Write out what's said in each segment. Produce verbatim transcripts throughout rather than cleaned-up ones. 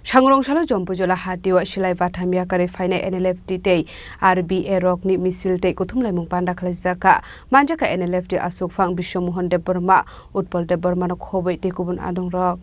Sangrong salo Jompuijola hatio silai batham yakarwi phainai N L F T tei R B A rokni misil tei kuthumlaimung panda khlaijak kha. Manjakha N L F T aswkphang Biswamohan Debbarma, Utpal Debbarmano khobwi tei kubun adongrok.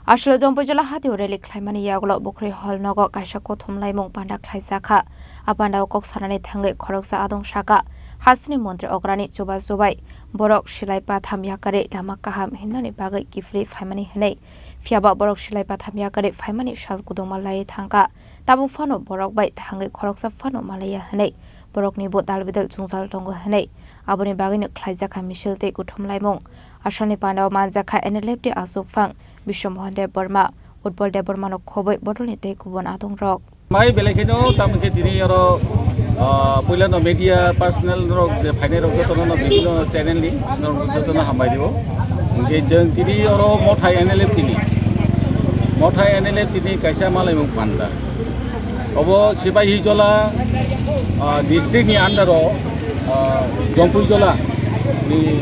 Aswk Jompuijola hatio rally khlaimani yagulo Bukhri Hall nogo kaisa kuthumlaimung panda khlaijakha. A pandao kok sanani thangwi khoroksa adong saka, hasteni montri okrani chuba chubai borok silai batham yakarwi lama kaham himnani bagwi kiphilwi phaimani hwnwi. Phiyaba borok silai batham yakarwi phaimani sal kuduma laiwi thangkha. Tabuk phano borok bai thangwi khoroksa phano malaiya hwnwi borokni bo dalbidal jwngjal tongo hwnwi aboni bagwino khlaijakha misil tei kuthumlaimung. Asalni pandao manjakha N L F T aswkphang Biswamohan Debbarma, Utpal Debbarmano khobwi bodolni tei kubun adongrok. Mai belai kheno tamo khe tini oro, ah, puilano media personnel rok je phainai rok jotono no bibhinno channel ni norok jotono hambai rio. Hingke jeng tini oro Mothai N L F T ni, Mothai N L F T ni kaisa malaimung panda. Obo Sipahijola, ah, district ni under o, ah, Jompuijola ni,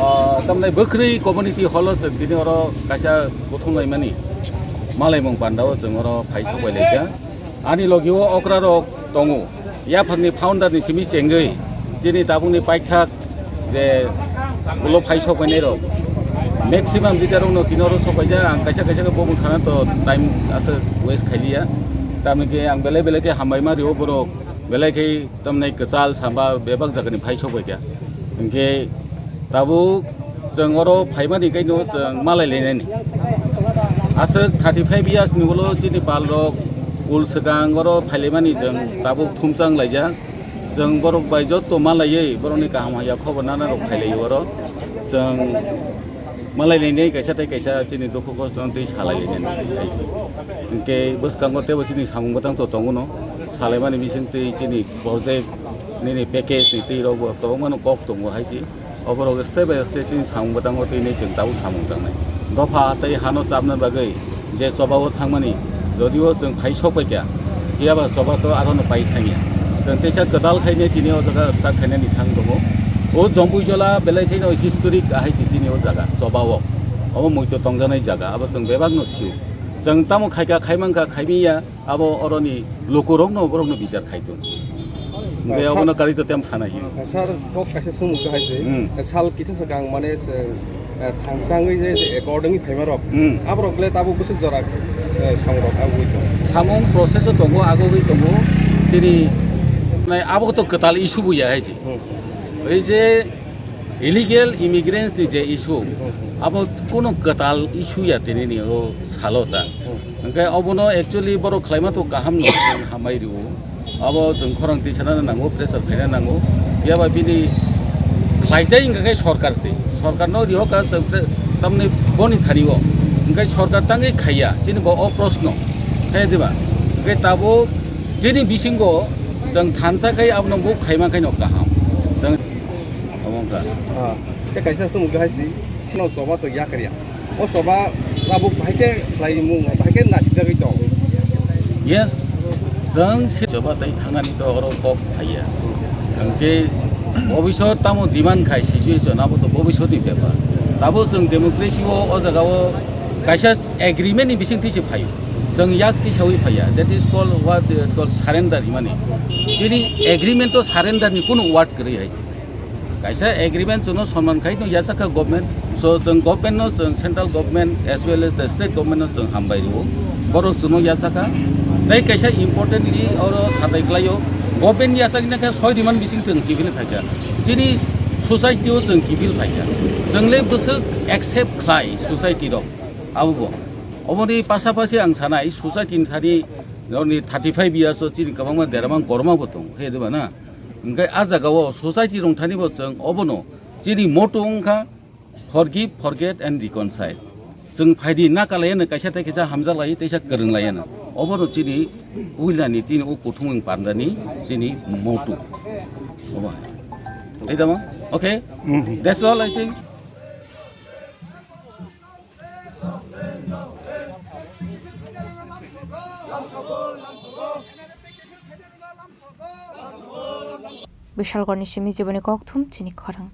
ah, tamni Bwkhri community hall o chwng tini oro kaisa kuthumlaimani malaimung panda o chwng oro phai sokbai laikha. Ani logi o okra rok tongo. Yaphangni founder ni simi chengwi chini tabukni paithak je ulo phai sokbainai rok, maximum leader rokno tini oro sokbaijak. Ang kaisa kaisa khe bokong sana to time aswk waste khailiya. Tamni khe ang belai belai khe hambai ma rio borok, belai khe tamni kwchal samba bebak jagani phai sokbaikha. Hingke tabuk chwng oro phaimani kaino chwng malai lainani. Aswk thirty five years ni ulo chini pal rok ul swkang oro phailaimani chwng tabuk thumchang laijak. Chwng borok bai jotto malaiwi borokni kaham hamya khobor nana rok phailaio oro. Chwng malai lainai kaisa tei kaisa chini dukhu kosto no twi salai lainani. Hingke bwskango teibo chini samung bwtang to tongo no. Salaimani bising twi chini project nini package ni twi rok bo kwbangma no kok tongo hai se. Oborok step by step chini samung bwtango twi nai chwng tabuk samung tangnai. Dopha tei hano chapna bagwi je choba o thangmani, jodio chwng phai sok bai kha, phiya ba choba to aro no pai thangya. Chwng teisa kwtal khai nai tini o jaga start khainani thang tongo. O Jompuijola belai khaino historic ahai se chini o jaga choba o. Obo muito tongjanai jaga, abo chwng bebak no sio. Chwng tamo khaika, khaimankha, khaimiya, abo oroni lukurokno, borokno bichar khai tong. Hingke sa- obono karwi to tem sana hiyo. Sir, kok kaisa sumuk to hai se. Hmm. Sal kisa swkang mane se, eh, thangchangwi je, je according phaima rok. Hmm. Aborok le tabuk bwswk jora, eh, samung rok agwi tongo. Samung process o tongo, agogwi tongo. Chini, nai abo to kwtal issue bo ya hai se. Hmm. Oi je illegal immigrants ni je issue, abo kuno kwtal issue ya tini ni o salo ta. Hmm. Hingke obono actually borok khlaima to kaham no, chwng hambai rio. Abo chwng khorang twi sana nango, pressure khaina nango. Phiya ba bini khlai tei hingka khe sorkar se. Sorkar no riho ka chwng pre-, tamni boni thani o. Hingke sorkar tangwi khaiya, chini bo o proshno. Khe diba? Hingke tabuk chini bisingo chwng thansa khai abono bo khaima khai no kaham. Chwng Omo wngkha. Ah, tei kaisa sumung khe hai si, sino choba to yakarya. O choba tabuk bahai khe khlaimung, bahai khe nasikjagwi tong. Yes, chwng se choba tei thangnani to oro kok phaiya. Hwnkhe bobisot tamo demand khai situation, abo to bobisotni bepar. Tabuk chwng democracy o, o jaga o kaisa agreement ni bising twi se phaio. Chwng yak tisawi phaiya. That is called what they call surrender himani. Chini agreement o surrender ni kunu word kwrwi hai se. Kaisa agreement chwngno sonman khai no yachakha government. So, chwng government no, chwng central government as well as the state government no chwng hambai rwo. Borok chwngno yachakha. Tei kaisa importantly oro satai klaio. Government yachakna khe soi diman bising chwng kiphilwi phaikha. Chini society o chwng kiphil phaikha. Chwng le bwswk accept khlai society rok. Abo bo. Oboni pasapasi ang sanai society ni thani, nini thirty five years o chini kwbangma deramang korma bo tongo. He diba na? Hingke a jaga o society rong thani bo chwng obono chini motto wngkha forgive, forget and reconcile. Chwng phaidi na kalaiyano kaisa tei kaisa hamjaklai, teisa kwrwnglaiyano. Obono chini puilani tini o kuthumung pandani chini motto. Obo hai. Tei tamo? Okay? Mhm. That's all, I think. Bishalgarhni simi jiboni kokthum chini khorang.